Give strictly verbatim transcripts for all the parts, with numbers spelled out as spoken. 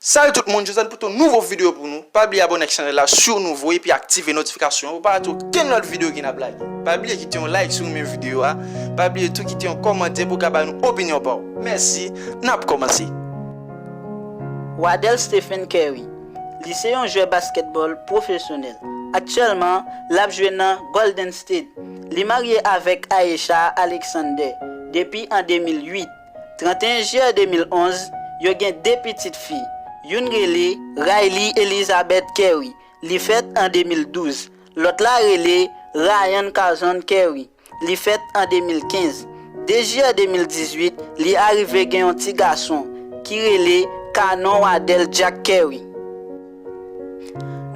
Salut tout moun, jodi a n pote yon nouvo videyo pou nou. Pa bliye abòne ak chanèl la si w nouvo epi aktive notifikasyon yo pou pa rate okenn lòt videyo ke n ap lage. Pa bliye kite yon like si w renmen videyo a. Pa bliye tou kite yon kòmantè pou w ka ba nou opinyon pa w. Mèsi, n ap kòmanse. Waddell Stephen Curry. Li se yon jwè baskètbòl pwofesyonèl. Aktyèlman, l ap jwe nan Golden State. Li marye avèk Aisha Alexander depi an de mil uit. Trannteyen jiyè de mil onz, yo gen de pitit fi. Youn rele Riley Elizabeth Curry, li fèt an de mil douz. Lòt la rele Ryan Carson Curry, li fèt an de mil kenz. De jiyè de mil dizuit, li arive gen yon ti gason ki rele Kanon Waddell Jack Curry.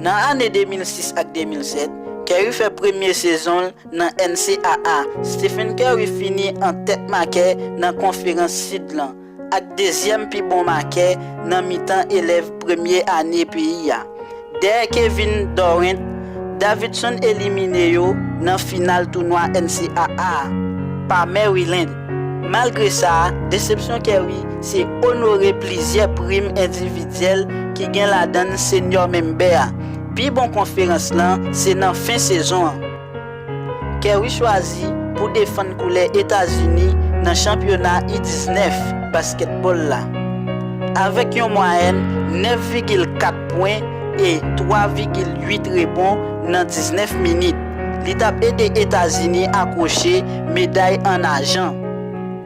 Nan ane de mil sis ak de mil sèt, Curry fè premye sezon l nan N C A A. Stephen Curry fini an tèt makè nan Konferans Sid lan, ak dezyèm pi bon makè nan mitan elèv premye ane peyi a. Dèyè Kevin Durant, Davidson elimine yo nan final tounwa N C A A a pa Maryland. Malgre sa, desepsyon Curry se onore plizyè prim endividyèl ki gen ladan l Senior Member a. Pi bon konferans lan se nan fen sezon an. Curry chwazi pou defann koulè Etazini nan chanpyona U diznèf baskètbòl la. Avèk yon mwayèn nèf vigil kat pwen e twa vigil uit rebon nan diznèf minit, li t ap ede Etazini akwoche meday an ajan.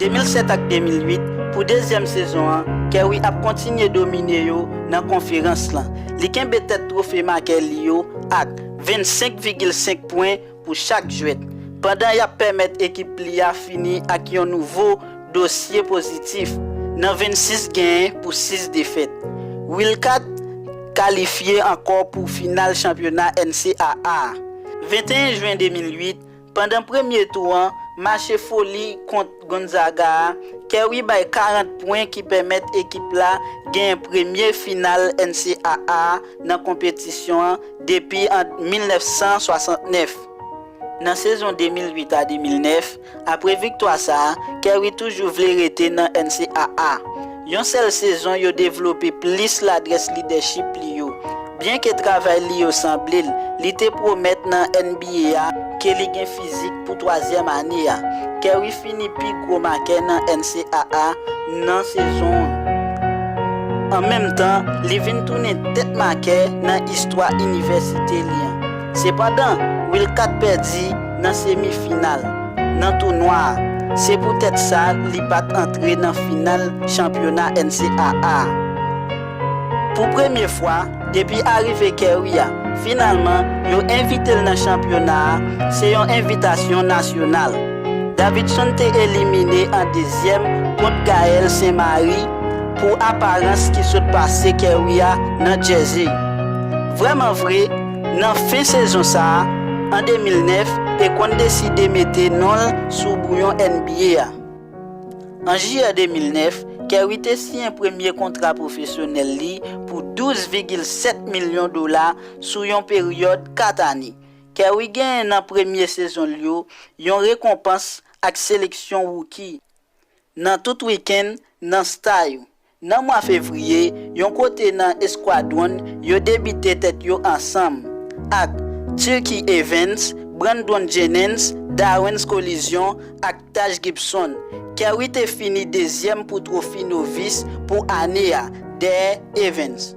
De mil sèt ak de mil uit, pou dezyèm sezon an, Curry ap kontinye domine yo nan konferans lan. Li kenbe tèt twofe makè li yo ak vennsenk vigil senk pwen pou chak jwèt, pandan y ap pèmèt ekip li a fini ak yon nouvo dosye pozitif nan vennsis genyen pou sis defèt. Wildcat kalifye ankò pou final chanpyona N C A A a. Venteyen jen de mil uit, pandan premye tou an, mache foli kont Gonzaga a, Curry bay karant pwen ki pèmèt ekip la genyen premye final N C A A a nan konpetisyon an depi an mil nèf san swasantnèf. Nan sezon de mil uit a de mil nèf, apre viktwa sa a, Curry toujou vle rete nan N C A A. Yon sèl sezon yo devlope plis ladrès lidèchip li yo. Byenke travay li yo sanble l, li te pwomèt nan N B A a ke li gen fizik pou twazyèm ane a. Curry fini pi gwo makè nan N C A A nan sezon an. An menm tan, li vin tounen tèt makè nan istwa inivèsite li an. Sepandan, Wildcat pèdi nan semi final nan tounwa a. Se poutèt sa li pa t antre nan final chanpyona N C A A a. Pou premye fwa depi arive Curry a, finalman, yo envite l nan chanpyona a, se yon envitasyon nasyonal. Davidson te elimine an dezyèm kont Gaël Saint-Marie pou aparans ki sot pase Curry a nan jèze. Vrèman vre, nan fen sezon sa a, an de mil nèf, Akron deside mete non l sou bouyon N B A a. An jiyè de mil nèf, Curry te siyen premye kontra pwofesyonèl li pou douz vigil sèt milyon dola sou yon peryòd kat ane. Curry genyen nan premye sezon l yo yon rekonpans ak seleksyon rookie nan tout wikenn nan Style. Nan mwa fevriye, yon kote nan eskwadwòn yo debite tèt yo ansanm ak Turkey Evans, Brandon Jennings, Darrence Collision ak Taj Gibson. Curry te fini dezyèm pou twofi novis pou ane a, dèyè Evans.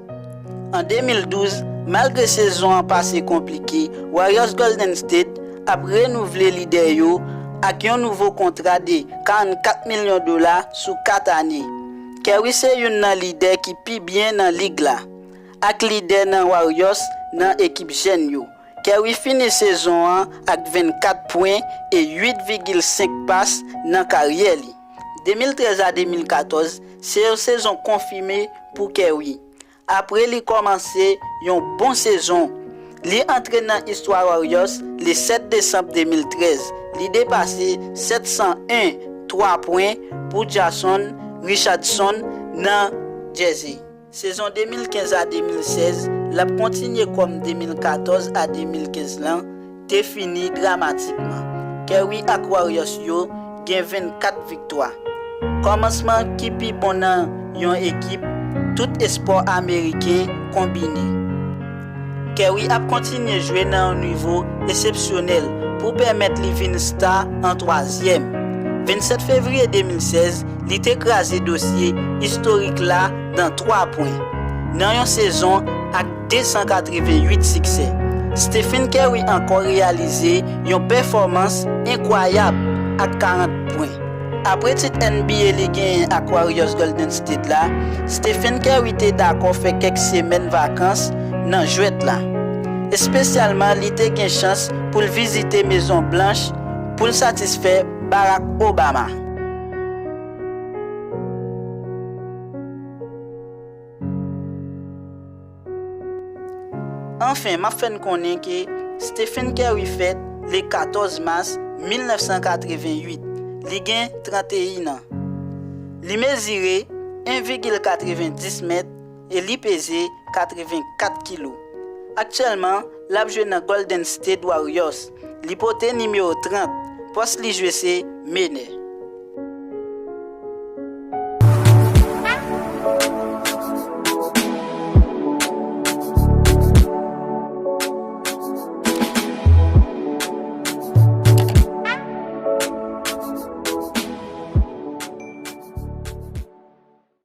An de mil douz, malgre sezon an pase konplike, Warriors Golden State ap renouvle lidè yo ak yon nouvo kontra de karannkat milyon dola sou kat ane. Curry se youn nan lidè ki pi byen nan lig la, ak lidè nan Warriors nan ekip jèn yo. Curry fini sezon an ak vennkat pwen e uit vigil senk pas nan karyè li. De mil trèz a de mil katòz se yon sezon konfime pou Curry. Apre li kòmanse yon bon sezon, li antre nan istwa Warriors le sèt desanm de mil trèz. Li depase sèt san en twa pwen pou Jason Richardson nan jèze. Sezon de mil kenz a de mil sèz, l ap kontinye kòm de mil katòz a de mil kenz lan, te fini dramatikman. Curry ak Warriors yo gen vennkat viktwa. Kòmansman ki pi bon nan yon ekip tout espò ameriken konbine. Curry ap kontinye jwe nan yon nivo eksepsyonèl pou pèmèt li vin sta an twazyèm. Vennsèt fevriye de mil sèz, li te kraze dosye istorik la nan twa pwen, nan yon sezon ak de san katrevenn uit siksè. Stephen Curry ankò reyalize yon pèfòmans enkwayab ak karant pwen. Apre tit N B A li genyen ak Warriors Golden State la, Stephen Curry te dakò fè kèk semèn vakans nan jwèt la. Espesyalman, li te gen chans pou l vizite Mezon Blanch pou l satisfè Barack Obama. Anfen, m ap fè n konnen ke Stephen Curry fèt le katòz mas mil nèf san katrevenn uit. Li gen tranteyen an. Li mezire en vigil katrevenndis mèt e li peze katrevenkat kilo. Aktyèlman, l ap jwe nan Golden State Warriors. Li pote nimewo trant. Pòs li jwe se menè.